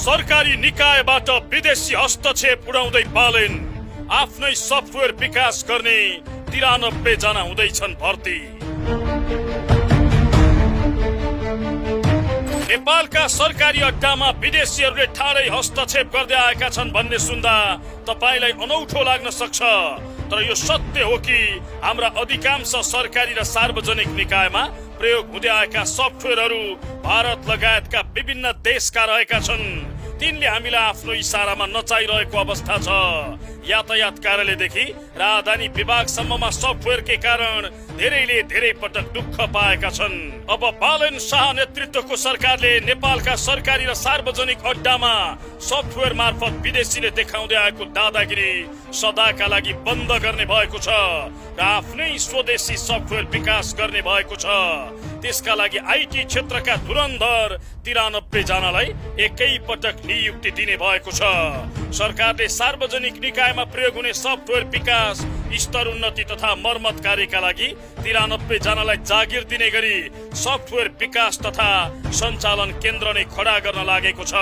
सरकारी निकायबाट विदेशी हस्तक्षेप उडाउँदै बालेन आफ्नै सफ्टवेयर विकास गर्ने 93 जना हुँदैछन् भर्ती। नेपालका सरकारी अड्डामा विदेशीहरूले ठाडै हस्तक्षेप गर्दै आएका छन् भन्ने सुन्दा तपाईलाई अनौठो लाग्न सक्छ, तर यो सत्य हो कि हाम्रा अधिकांश सरकारी र सार्वजनिक निकायमा प्रयोग हुँदै आएका सफ्टवेयरहरू भारत लगायतका विभिन्न देशका रहेका छन्। तिनले हामीलाई आफ्नो इशारामा नचाइरहेको अवस्था छ। यातायात कार्यालयदेखि राजधानी विभागसम्ममा सफ्टवेयरकै कारण धेरैले धेरै पटक दुःख पाएका छन्। अब बालन शाह नेतृत्वको सरकारले नेपालका सरकारी र सार्वजनिक अड्डामा सफ्टवेयर मार्फत विदेशीले देखाउँदै आएको दादागिरी सदाका लागि बन्द गर्ने भएको छ र आफ्नै स्वदेशी सफ्टवेयर विकास गर्ने भएको छ। त्यसका लागि आईटी क्षेत्रका धुरन्धर 93 जनालाई एकै पटक नियुक्ति दिने भएको छ। सरकारले सार्वजनिक निकायमा प्रयोग हुने सफ्टवेयर विकास, स्तर उन्नति तथा मर्मत कार्यका लागि 93 जनालाई जागिर दिने गरी सफ्टवेयर विकास तथा सञ्चालन केन्द्र नै खडा गर्न लागेको छ।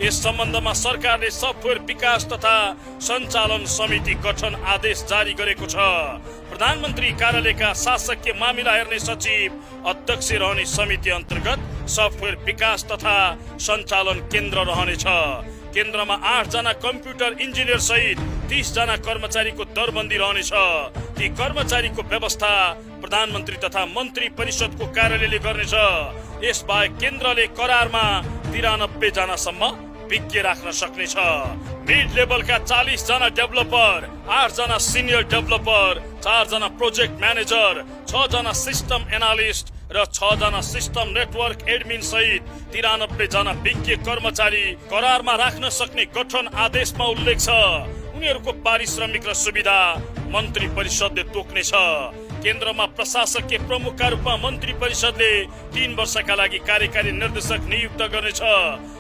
यस सम्बन्धमा सरकारले सफ्टवेयर विकास तथा सञ्चालन समिति गठन आदेश जारी गरेको छ। प्रधानमन्त्री कार्यालयका शासकीय मामिला हेर्ने सचिव अध्यक्ष रहने समिति अन्तर्गत सफ्टवेयर विकास तथा सञ्चालन केन्द्र रहनेछ। केन्द्रमा 8 जना कम्प्युटर इन्जिनियर सहित 30 जना कर्मचारीको दरबन्दी रहनेछ। ती कर्मचारीको व्यवस्था प्रधानमन्त्री तथा मन्त्री परिषदको कार्यालयले गर्नेछ। यसबाहेक केन्द्रले करारमा 93 जनासम्म विज्ञ राख्न सक्नेछ। मिड लेभलका 40 जना डेभलपर, 8 जना सिनियर डेभलपर, 4 जना प्रोजेक्ट म्यानेजर, 6 जना सिस्टम एनालिस्ट र 6 जना सिस्टम नेटवर्क एडमिन सहित 93 जना विज्ञ कर्मचारी करारमा राख्न सक्ने गठन आदेशमा उल्लेख छ। उनीहरूको पारिश्रमिक र सुविधा मन्त्री परिषदले तोक्नेछ। केन्द्रमा प्रशासकीय प्रमुखका रूपमा मन्त्री परिषदले 3 वर्षका लागि कार्यकारी निर्देशक नियुक्त गर्नेछ।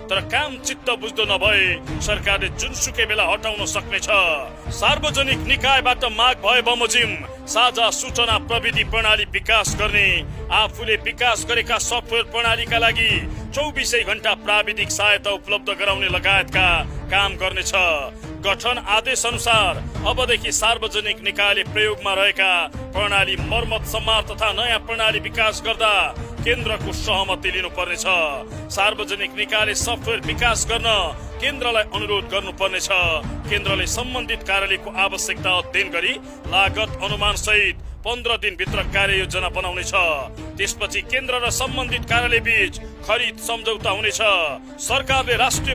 तर काम चित्त बुझ्दो नभए सरकारले जुनसुकै बेला हटाउन सक्नेछ। सार्वजनिक निकायबाट माग भए बमोजिम साझा सूचना प्रविधि प्रणाली विकास गर्ने, आफूले विकास गरेका सफ्टवेयर प्रणालीका लागि 24 घण्टा प्राविधिक सहायता उपलब्ध गराउने लगायतका काम गर्नेछ। गठन आदेश अनुसार अबदेखि सार्वजनिक निकायले प्रयोगमा रहेका प्रणाली मर्मत सम्मार तथा नयाँ प्रणाली विकास गर्दा केन्द्रको सहमति लिनुपर्नेछ। सार्वजनिक निकायले सफ्टवेयर विकास गर्न केन्द्रलाई अनुरोध गर्नुपर्नेछ। केन्द्रले सम्बन्धित कार्यालयको आवश्यकता अध्ययन गरी लागत अनुमान सहित 15 दिन भित्र कार्ययोजना बनाउनेछ। त्यसपछि केन्द्र र सम्बन्धित कार्यालय बीच खरिद सम्झौता हुनेछ। सरकारले राष्ट्रिय